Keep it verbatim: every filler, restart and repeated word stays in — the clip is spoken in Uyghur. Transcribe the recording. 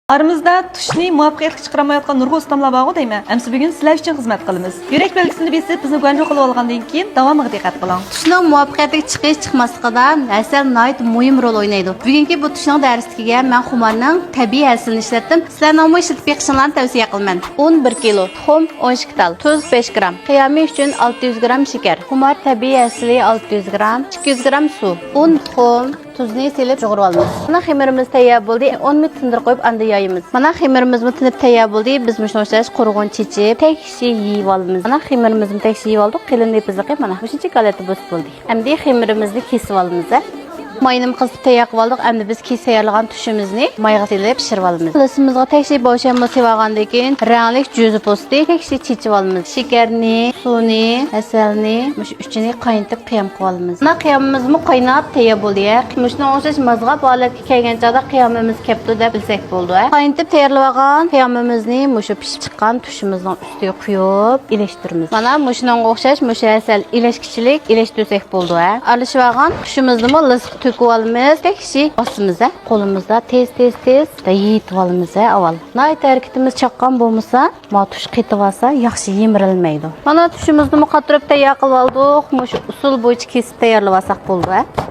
ئارىمىزدا تۇشنى مۇۋەپپەقىيەتلىك چىقىرالمايۋاتقان نۇرغۇن ئۇستاملار بارغۇ دەيمەن. ئەمسە بۈگۈن سىلەر ئۈچۈن خىزمەت قىلىمىز. يۈرەك بەلگىسىنى بېسىپ، بىزنى گۇەنجۇ قىلىۋالغاندىن كېيىن داۋامىغا دىققەت قىلىڭ. تۇشنىڭ مۇۋەپپەقىيەتلىك چىقىش چىقماسلىقىدا ھەسەل ناھايىتى مۇھىم رول ئوينايدۇ. بۈگۈنكى بۇ تۇشنىڭ دەرسلىكىگە مەن خۇمارنىڭ تەبىئىي ھەسىلىنى ئىشلەتتىم. سىلەرنىڭمۇ ئىشلىتىپ بېقىشىڭلارنى تەۋسىيە قىلىمەن. ئۇن بىر كىلو، تۇخۇم ئون ئىككى تال، تۇز بەش گرام، قىيامى ئۈچۈن ئالتە يۈز گرام شېكەر، خۇمار تەبىئىي ھەسىلى ئالتە يۈز گرام، ئىككى يۈز گرام سۇ، ئۇن، تۇخۇم، تۇزنى سېلىپ يۇغۇرۇۋالىمىز. مانا خېمىرىمىز تەييار بولدى. ئون مىنۇت تىندۇرۇپ قويۇپ، ئاندىن يايىمىز. مانا خېمىرىمىزمۇ تىنىپ تەييار بولدى. بىز مۇشۇنى ئوخشاش قۇرغۇن چېچىپ، تەكشى يېيىۋالىمىز. مانا خېمىرىمىزمۇ تەكشى يېيىۋالدۇق. قېلىن ئېپىزلىقى مانا مۇشۇنچە ھالەتتە بولسا بولدى. ئەمدى خېمىرىمىزنى كېسىۋالىمىز. ماينىمۇ قىزىتىپ تەييار قىلىۋالدۇق. ئەمدى بىز كېسىپ تەييارلىغان تۇشىمىزنى مايغا سېلىپ پىشۇرۇۋالىمىز. لىسىمىزغا تەكشى بوشەممۇ سېلىۋالغاندىن كېيىن، رەڭلىك جۈزە پوستى تەكشى چېچىۋالىمىز. شېكەرنى، سۇنى، ھەسەلنى، مۇشۇ ئۈچىنى قاينىتىپ قىيام قىلىۋالىمىز. مانا قىيامىمىزمۇ قايناپ تەييار بولدى. مۇشۇنىڭغا ئوخشاش مازغاپ ھالەتكە كەلگەن چاغدا قىيامىمىز كەپتۇ دەپ بىلسەك بولىدۇ. قاينىتىپ تەييارلىۋالغان قىيامىمىزنى مۇشۇ پىشىپ چىققان تۇشىمىزنىڭ ئۈستىگە قۇيۇپ ئېلىشتۇرىمىز. مانا مۇشۇنىڭغا ئوخشاش مۇشۇ ھەسەل ئېلەشكىچىلىك ئېلەشتۈرسەك بولىدۇ. ھە، ئارىلىشىۋالغان تۇشىمىزنىمۇ لىسقا تۆكۈۋالىمىز. تەكشى باسىمىز، ھە. قولىمىزدا تېز، تېز، تېز يېيىتىۋالىمىز، ھە، ئاۋۋال. ناھايىتى ھەرىكىتىمىز چاققان بولمىسا، ما تۇش قېتىۋالسا ياخشى يىمىرىلمەيدۇ. مانا تۇشىمىزنىمۇ قاتۇرۇپ تەييار قىلىۋالدۇق. مۇشۇ ئۇسۇل بويىچە كېسىپ تەييارلىۋالساق بولىدۇ، ھە.